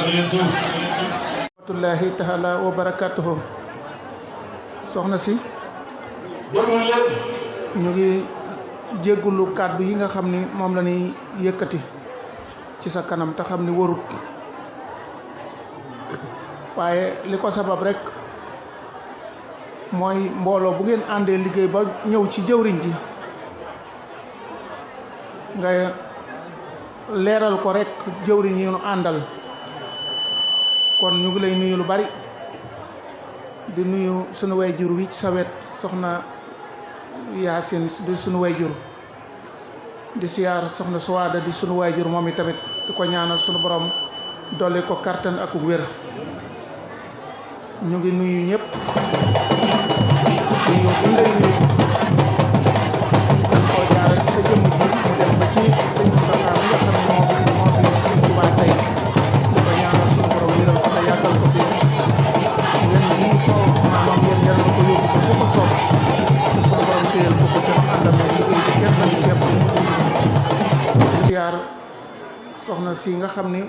rahmatullahi taala wa barakatuhu. soxna si ñu ngi jéggulu kàddu yi nga xam ni moom la ñuy yëkkati ci sa kanam te xam ni warut waaye li ko sabab rek mooy mbooloo bu ngeen àndee liggéey ba ñëw ci jëwriñ ji nga leeral ko rek jëwriñ yi ñu àndal. kon ñu ngi lay nuyu lu bari di nuyu sunu wayjur wi ci sa wet soxna Yaasin di sunu wayjur di siyaar soxna Suwaada di sunu wayjur moom i tamit di ko ñaanal sunu borom dolli ko kartan ak wér. ñu ngi nuyu ñëpp nuyu bu ngay nuyu dañ koo jaaral ci sa jëmm ji mu dem ba ci sëñ Moustapha mi nga xam ne moo fi sëñ Tuubaa tey di ko ñaanal sunu borom wéral ko te yàggal ko fi yéen ñii ko maamam yéen yal na ko yóbbu ba fu ko soob te sunu borom téyel ko ca mu àndal na liggéey bi kenn bañu ceeb di siyaar soxna si nga xam ni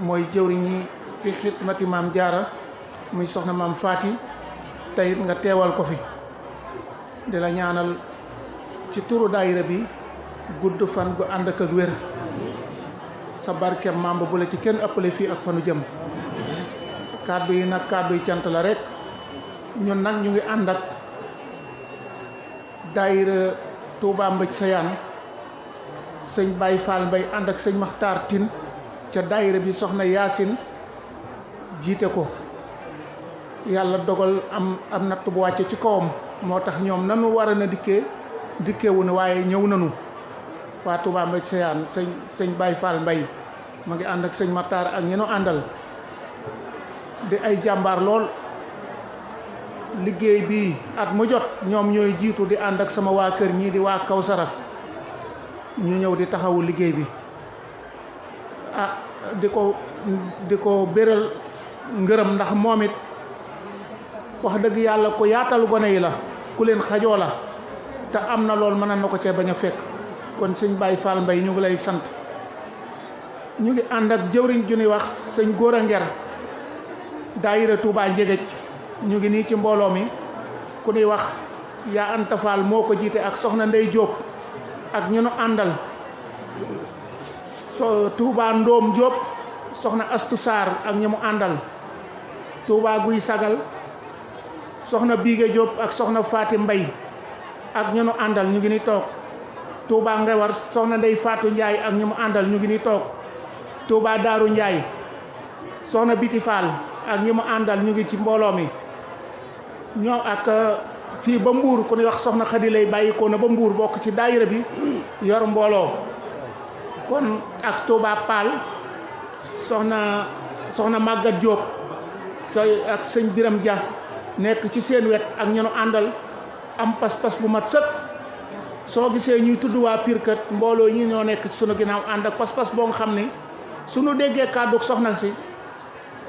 mooy jëwriñ ñi fi xidmati maam jaara muy soxna maam Faati tey nga teewal ko fi di la ñaanal ci turu daayira bi gudd fan gu ànd ak wér sa barkeem maam bu la ci kenn ëppale fii ak fanu jëm. kàddu yi nag kàddu yi cant la rek ñun nag ñu ngi ànd ak daayira Touba Mbëj Sayaan sëñ Baye Fall Mbay ànd ak sëñ Maxtaar Tin ca daayira bi soxna Yaasin jiite ko. yàlla dogal am natt bu wàcce ci kawam moo tax ñoom nanu war a na dikkee wu ne waaye ñëw nanu waa Touba Mbëj Sayaan sëñ Baye Fall Mbay ma ngi ànd ak sëñ Matar ak ñi nu àndal di ay jàmbaar lool liggéey bi at mu jot ñoom ñooy jiitu di ànd ak sama waa kër ñii di waa Kawsara ñu ñëw di taxawu liggéey bi di ko béral ngërëm ndax moom it wax dëgg yàlla ko yaatal gone yi la ku leen xajoo la te am na lool mën na ko cee bañ a fekk kon sëñ Baye Fall Mbay ñu ngi lay sant. ñu ngi ànd ak jëwriñ ju ñuy wax sëñ Góora Nger daayira Touba Njegej ñu ngi nii ci mbooloo mi ku ñuy wax yaa Anta Fall moo ko jiite ak soxna Ndey Jóob ak ñu nu àndal Touba Ndoom Jóob soxna Astu Saar ak ñi mu àndal Touba Guy Sagal soxna Biige Jóob ak soxna Faati Mbay ak ñu nu àndal ñu ngi ni toog Touba Ngewar soxna Ndey Faatu Njaay ak ñu mu àndal ñu ngi ni toog Touba Daaru Njaay soxna Biti Fall ak ñi mu àndal ñu ngi ci mbooloo mi ñoo ak fii ba Mbuur ku ñuy wax soxna Xadi lay bàyyi ko na ba Mbuur bokk ci daayira bi yor mbooloo kon ak Touba Paal soxna Màggat Jóob ak sëñ Biram Dia nekk ci seen wet ak ñu nu àndal am pas-pas bu mat sëkk soo gisee ñuy tudd waa Pire kat mbooloo ñi ñoo nekk ci sunu ginnaaw ànd ak pas-pas boo nga xam ni suñu déggee kàddu soxna si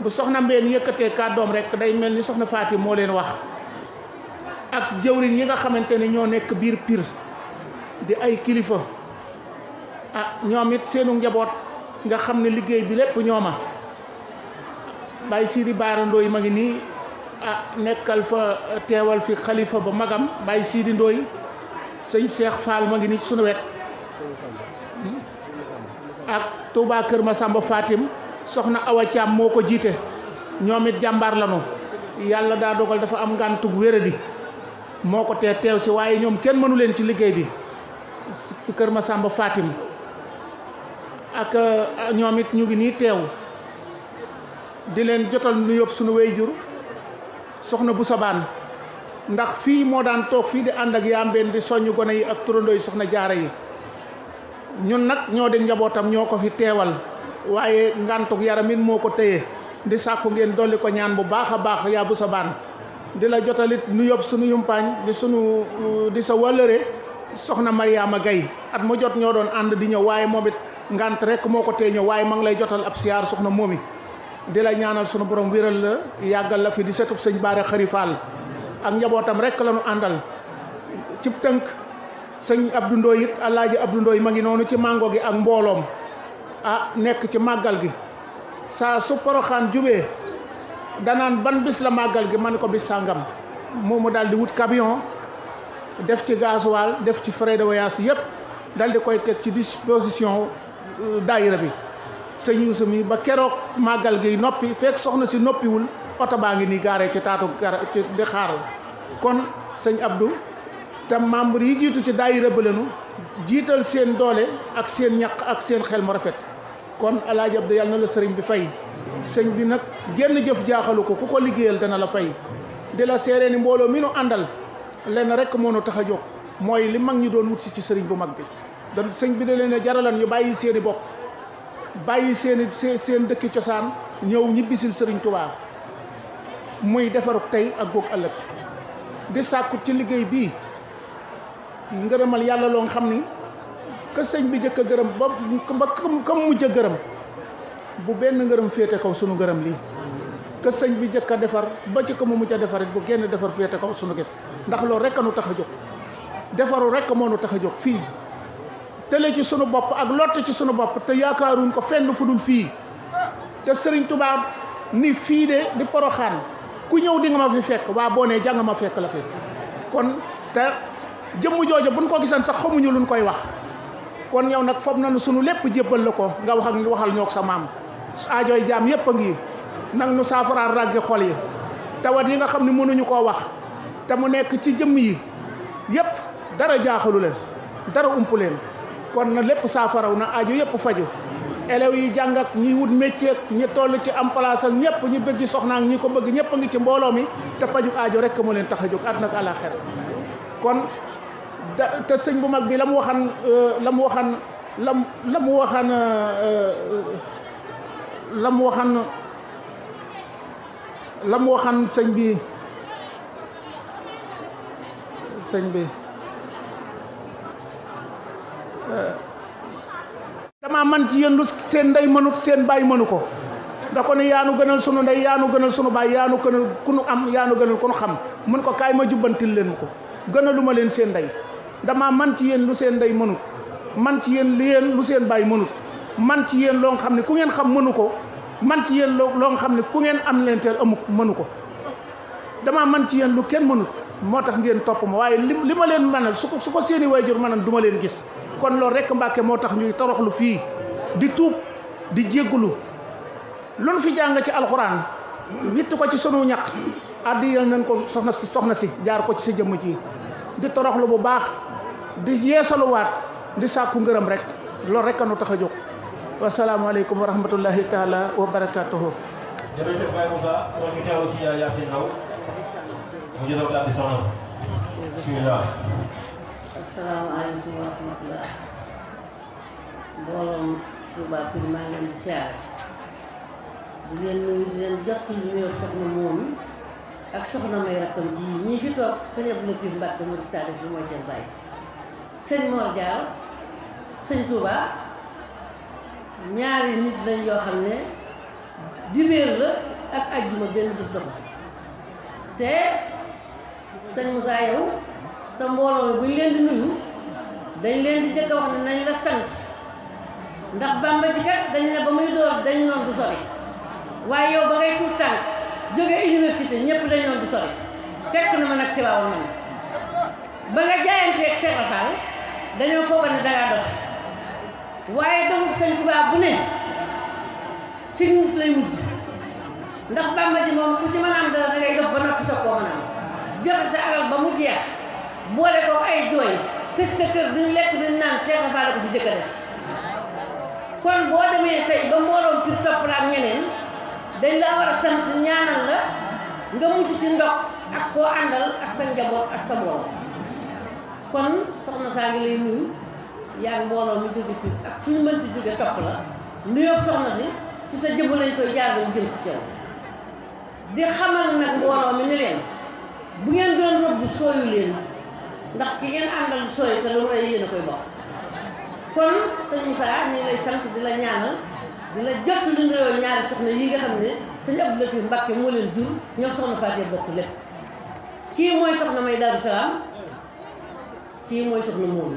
bu soxna Mbeen yëkkatee kàddoom rek day mel ni soxna Faati moo leen wax ak jëwriñ yi nga xamante ni ñoo nekk biir Pire di ay kilifa ñoom it seenu njaboot nga xam ne liggéey bi lépp ñooma Baye Sidi Baara Ndooy ma ngi nii nekkal fa teewal fi xalifa ba magam Baye Sidi Ndooy sëñ Seex Fall ma ngi nii sunu wet ak Touba Kër Masamba Fatim soxna Awa Thiam moo ko jiite ñoom it jàmbaar lanu yàlla daa dogal dafa am ngàntug wéradi moo ko teew si waaye ñoom kenn mënu leen ci liggéey bi Kër Masamba Fatim ak ñoom it ñu ngi nii teew di leen jotal nu yóbbu sunu wayjur soxna bu sabaan ndax fii moo daan toog fii di ànd ak yambeen di soññ gone yi ak turandoo yi soxna jaara yi ñun nag ñoo di njabootam ñoo ko fi teewal waaye ngàntug yaramit moo ko téye di sàkku ngeen dolli ko ñaan bu baax a baax yaa bu sabaan di la jotalit nu yóbbu sunu yumpaañ di sa wàllëre soxna Mariama Gay at mu jot ñoo doon ànd di ñëw waaye moom it ngànt rek moo ko tee ñëw waaye ma ngi lay jotal ab siyaar soxna moomi di la ñaanal sunu borom wéral la yàggal la fi di setub sëñ Baara Xari Fall ak njabootam rek la ñu àndal cib tënk sëñ Abdou Ndoye it alaaji Abdou Ndoye ma ngi noonu ci mango gi ak mbooloom nekk ci màggal gi saa su Poroxaan jubee danaan ban bis la màggal gi ma ne ko bis sàngam moomu daal di wut camion def ci gasoil def ci frais de voyage yëpp dal di koy teg ci disposition daayira bi sëñ Yuusu mi ba keroog màggal gi noppi fekk soxna si noppiwul oto baa ngi nii gaaree ci taatu ci di xaaral kon sëñ Abdou te membre yi jiitu ci daayira ba lanu jiital seen doole ak seen ñaq ak seen xel mu rafet kon Alaaji Abdou yàlla na la sëriñ bi fay sëñ bi nag génn jëf jaaxalu ko ku ko liggéeyal dana la fay di la seere ni mbooloo mi nu àndal lenn rek moo nu tax a jóg mooy li mag ñi doon wut si ci sëriñ bu mag bi dan sëñ bi da leen a jaralan ñu bàyyi seeni bopp bàyyi seen dëkki cosaan ñëw ñibbisil sëriñ Tuubaa muy defaruk tey ak goog ëllëg di sàkku ci liggéey bii ngërëmal yàlla loo xam ni que sëñ bi jëkk a gërëm ba kam mujj a gërëm bu benn ngërëm féete kaw sunu ngërëm lii que sëñ bi jëkk a defar ba ci ko mu mujj a defar it bu génn defar féete kaw sunu gis ndax loolu rek a nu tax a jóg defaru rek moo nu tax a jóg fii tële ci sunu bopp ak lott ci sunu bopp te yaakaaruñ ko fenn fu dul fii te sëriñ Tuubaa ni fii de di Poroxaan ku ñëw di nga ma fi fekk waa boo nee jàng ma fekk la fi kon te jëmm jooju buñ ko gisan sax xamuñu luñ koy wax kon yow nag foog nañu sunu lépp jébbal la ko nga waxal ñoog sa maam aajooy jaam yépp a ngi nag nu saafaraal ràggi xol yi tawat yi nga xam ne mënuñu koo wax te mu nekk ci jëmm yi yépp dara jaaxalu leen dara ump leen kon na lépp saafaraw na aajo yépp faju élèves yi jàng ak ñi wut métier ñi toll ci am place ak ñëpp ñi bëgg soxna ak ñi ko bëgg ñëpp a ngi ci mbooloo mi te paju aajo rek moo leen tax a jóg àdduna ak àllaaxira kon te sëñ bu mag bi la mu waxan sëñ bi dama man ci yéen lu seen ndey mënut seen baay mënu ko da ko ne yaanu gënal sunu ndey yaanu gënal sunu baay yaanu gënal ku nu am yaanu gënal ku nu xam mun ko kaay ma jubbantil leen ko gënaluma leen seen ndey dama man ci yéen lu seen ndey mënut man ci yéen lu seen baay mënut man ci yéen loo xam ne ku ngeen xam mënu ko man ci yéen loo xam ne ku ngeen am leen teel mënu ko dama man ci yéen lu kenn mënut moo tax ngeen topp ma waaye li ma leen mënal su ko seeni waajur mënal du ma leen gis kon loolu rek Mbàkke moo tax ñuy toroxlu fii di tuub di jéggulu lu nu fi jàng ci alxuraan witt ko ci sunu ñaq addi yal nañ ko soxna si jaar ko ci sa jëmm ji di toroxlu bu baax di yeesaluwaat di sàkku ngërëm rek loolu rek nu tax a jóg wasalaamaaleykum wa rahmatullahi taala wa barakatuhu jërëjëf Baye Moussa kon ñu teewlu ci Yacine Ndaw mu jëloon daal di soxna si bismillah. asalaamaaleykum wa rahmatullah mbooloom Touba Pire maa ngi leen di siyaare di leen nuyu di leen jot lu ñëw soxna moom ak soxna may rakkam ji ñii fi toog sëñ Abdou Latif Mbacke mu stade bi mooy seen bàyyi sëñ Mor Diarra sëñ Touba ñaari nit lañ yoo xam ne dibéer la ak ajjuma benn bis doxu te sëñ Moussa yow sa mbooloo mi bu ñu leen di nuyu dañ leen di jëkk a wax ne nañ la sant ndax Bàmba ji kat dañ ne ba muy door dañ noon du sori waaye yow ba ngay tuut tànk jógee université ñëpp dañ noon du sori fekk na ma nag Tiwaawan man ba nga jaayanteeg Seex Faal dañoo fooga ne dangaa dof waaye dofu sëñ Tuubaa bu ne ci nit lay mujj ndax Bàmba ji moom ku ci mën a am dara da ngay dof ba noppi soog koo mën a am joxe sa alal ba mu jeex boole ko ay jooy tëj sa kër duñ lekk duñ naan Seex Faal ko fi jëkk a def kon boo demee tey ba mbooloom Pire topp la ak ñeneen dañ la war a sant ñaanal la nga mucc ci ndox ak koo àndal ak sa njaboot ak sa mbooloo kon soxna saa ngi lay nuyu yaa mbooloo mi jóge Pire ak fu ñu mënti jóge topp la nuyoo soxna si ci sa jëmm lañ koy jaar ba jëm si cew di xamal nag mbooloo mi ni leen bu ngeen doon rëbb sooyu leen ndax ki ngeen àndal sooyu te lu mu rey yéen a koy bokk kon sëñ Moussa ñu ngi lay sant di la ñaanal di la jot lu nuyoo ñaari soxna yi nga xam ne sëñ Abdou Latif Mbacke moo leen jur ñoo soxna Fatou bokk lépp kii mooy soxna may Daaru Salaam kii mooy soxna moomu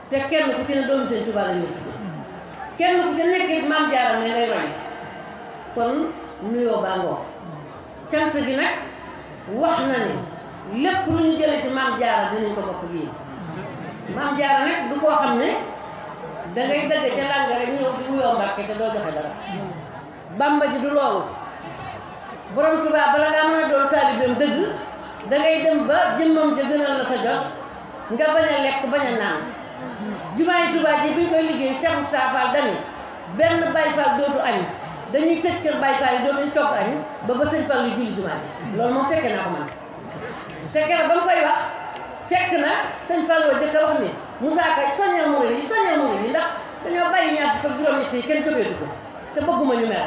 te kenn ku ci ne doomu sëñ Tuubaa lañ la tudd kenn ku ci nekk maam Jaara may ngay roy kon nuyoo baa ngoo cant gi nag wax na ni lépp lu ñu jëlee ci maam Jaara dinañ ko bokk gi maam Jaara nag du koo xam ne dangay dëgg ca làng rek ñëw di wuyoo Mbàkke te doo joxe dara Bàmba ji du loolu borom Tuubaa bala ngaa mën a doon taalibeem dëgg dangay dem ba jëmmam ja gënal la sa jos nga bañ a lekk bañ a naan jumaay Tuubaa ji bi ñu koy liggéey Cheikh Moustapha Fall dani benn Baye Fall dootu añ dañuy tëj kër Baye Fall yi dootuñ togg añ ba sëñ Fall yu julli jumaa ji loolu moom fekke naa ko man te keroog ba mu koy wax fekk na sëñ Fall woo jëkk a wax ni Moussa Ka soññal mu ngi nii ndax dañoo bàyyi ñaar fukk ak juróom-ñett yi kenn jógeetu ko te bëgguma ñu mer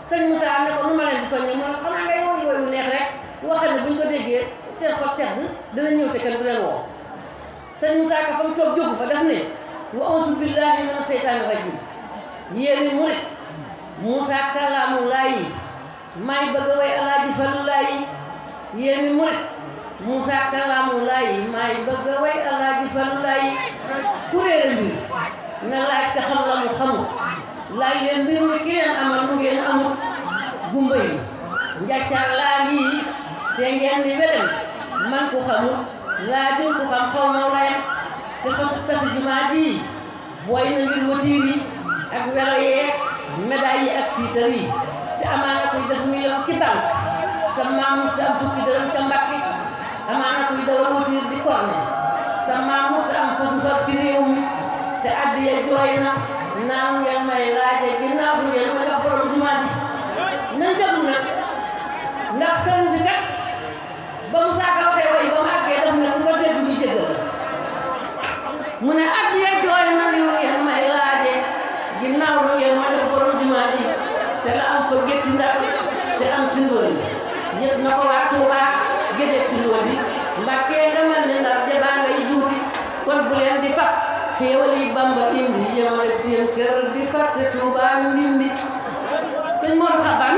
sëñ Moussa ne ko nu ma leen di soññee mu ne ko xanaa ngay woy woyu neex rek waxal ne bu ñu ko déggee seen xol sedd dina ñëw te kenn du leen woo sëñ Moussa Ka fa mu toog jógu fa daf ne wa auzu billahi mina seytaani rajim yéeni murit Moussa kalaamu laayi maay bëgg a way Alaaji Fallu laayi yéeni murit Moussa kalaamu laayi maay bëgg a way Alaaji Fallu laayi kuréere mbir na laaj ka xam la mu xamul laaj leen mbir mi ki leen amal mu ngeen amul gumba yi njàccaar laa ngi te ngeen ni welem man ku xamul laa jël ku xam xaw ma layam te sasi jumaa ji booy na ngir watiir yi ak welo yeeg médaille yi ak tiitar yi te amaana kuy def million ci banque sa maam mus da am fukki dërëm ca Mbàkke amaana kuy dawal watiir di korne sa maam mus da am fasu far ci réew mi te addiya jooy na naan ngeen may laaje ginnaaw bu ngeen ma jox borom jumaa ji nañ déglu nag ndax sëñ bi kat ba Moussa Ka waxee way ba mu àggee daf ne ku ko dégg ñu jéggal mu ne addiya jooy na ni ngeen may laaje ginnaaw bu ngeen ma jox borom jumaa ji te la am fa gétti ndar te am si ndóol yi yëpp na ko waa Tuuba gédéeg ci ndóol yi Mbàkke nga mel ni ndar jabaa ngay juuti kon bu leen di fab xéewal yi Bamba indi yemale seen kër di fàtte Tuuba ndindi sëñ Mor Xaban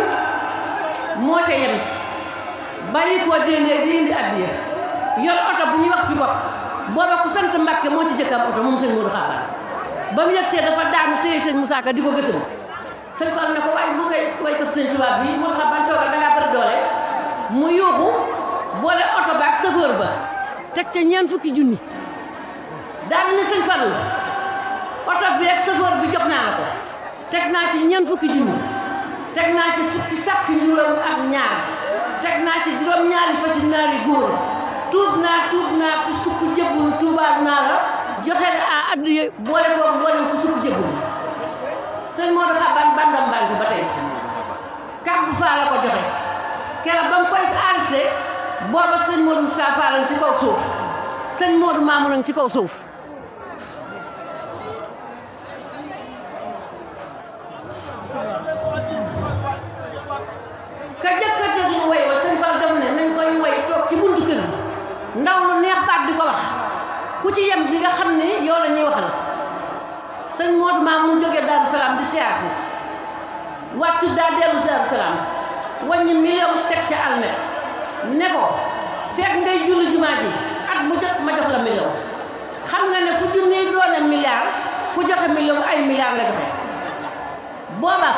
moo ca yem bàyyi koo déndee di indi addiya yor oto bu ñuy wax pick-up booba ku sant Mbàkke moo ci jëkkam oto moom sëñ Mor Xaban ba mu yegsee dafa daanu téye sëñ Moussa Ka di ko gësam sëñ Fall ne ko waaye bu ngay waykat sëñ Tuubaa bi Mor Xaban toogal dangaa bari doole mu yuuxu boole oto ba ak chauffeur ba teg ca ñeent fukki junni daal ni sëñ Fall oto bi ak chauffeur bi jox naa la ko teg naa ci ñeent fukki junni teg naa ci fukki sàkk njuróom ak ñaar teg naa ci juróom-ñaari fasi naari góor tuub naa ku sukk jébbul tuubaat naa la joxe a addiya boole boobu boole ku sukk jébbul sëñ Modou Xaban bandam banque ba tey kàddu faa la ko joxe keroog ba mu koy arrêté booba sëñ Modou Moussa Fall ci kaw suuf sëñ Modou Mamoun ci kaw suuf ka jëkk a déglu way wa sëñ Fall dama ne nañ koy way toog ci buntu kër bi ndaw lu neex baat di ko wax ku ci yem di nga xam ni yow la ñuy waxal sëñ Modou Mamoun jógee Darou Salaam di siyaasi wàccu daa dellu Darou Salaam wàññi million teg ca almet ne ko fekk ngay julli jumaa ji at mu jot ma jox la million xam nga ne fu junni doone milliard ku joxe million ay milliard nga joxe booba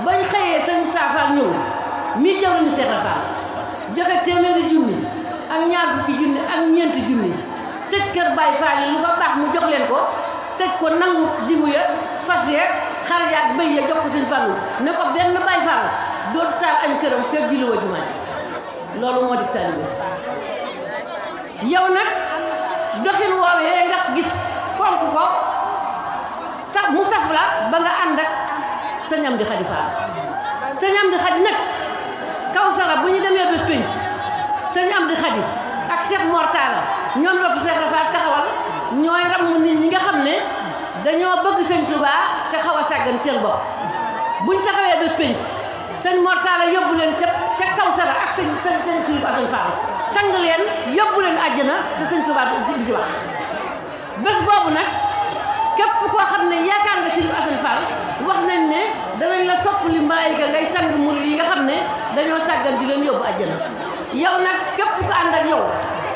bañ xëyee sëñ Moustapha Fall ñëw mi jawriñu Seex Fall joxe téeméeri junni ak ñaar fukki junni ak ñeenti junni tëj kër Baay Faal yi lu fa baax mu jox leen ko tëj ko nangu jiwu ya fas yeeg xar yaag bëy ya jox ko sëñ Fallu ne ko benn Baay Faal dootu taal añ këram fekk julli wa jumaa ji loolu moo di taalibe yow nag doxin woowee nga gis fonk ko sax mu saf la ba nga ànd ak sëñ Amdi Xadi Fall sëñ Amdi Xadi nag Kawsara bu ñu demee bés pénc sëñ Amdi Xadi ak Cheikh Mortala ñoom la fi Cheikh Fall taxawal ñooy ramm nit ñi nga xam ne dañoo bëgg sëñ Touba te xaw a sàggan seen bopp buñ taxawee bés pénc sëñ Mortala yóbbu leen ca Kawsara ak sëñ Sëriñ Asan Fall sang leen yóbbu leen àjjana te sëñ Touba di ci wax bés boobu nag képp koo xam ne yaakaar nga Sëriñ Asan Fall wax nañ ne danañ la soppali malaayika ngay sang murid yi nga xam ne dañoo sàggan di leen yóbbu àjjana yow nag képp ko ànd ak yow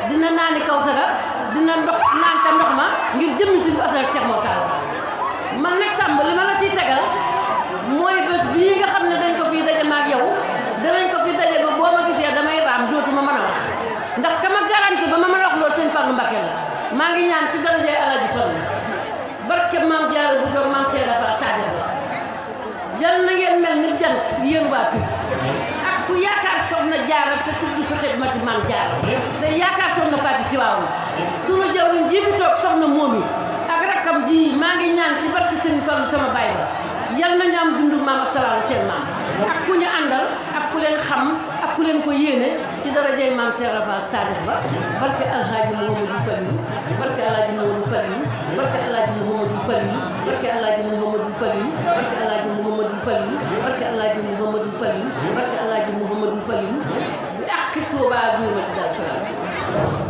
dina naani Kawsara dina naan ca ndox ma ngir jëmmi Sëriñ Asan ak Cheikh Mortala man nag Samba li ma la ciy tegal mooy bés bii nga xam ne maa ngi ñaan ci darajay Alaaji Fall barke maam Jaara bu soog maam Cheikh Rafa Sadio yal na ngeen mel ni jant yéen waa Pire ak ku yaakaar soxna Jaara te tudd fi xidmati maam Jaara te yaakaar soxna Faati Tiwaawan sunu jawriñ ji fi toog soxna Moomi ak rakkam ji maa ngi ñaan ci barke Sëriñ Fallu sama baay ba yal nañu am dundu maam asalaam seen maam ak ku ñu àndal ak ku leen xam ak ku leen ko yéene ci darajay maam Cheikh Rafa Sadio ba barke Alhaaji Mouhamadou Falilu barke Alhaaji Mouhamadou Falilu barke Alhaaji Mouhamadou Falilu barke Alhaaji Mouhamadou Falilu barke Alhaaji Mouhamadou Falilu barke Alhaaji Mouhamadou Falilu barke Alhaaji Mouhamadou Falilu bi ak Tuubaa bi ma ci Daaru Salaam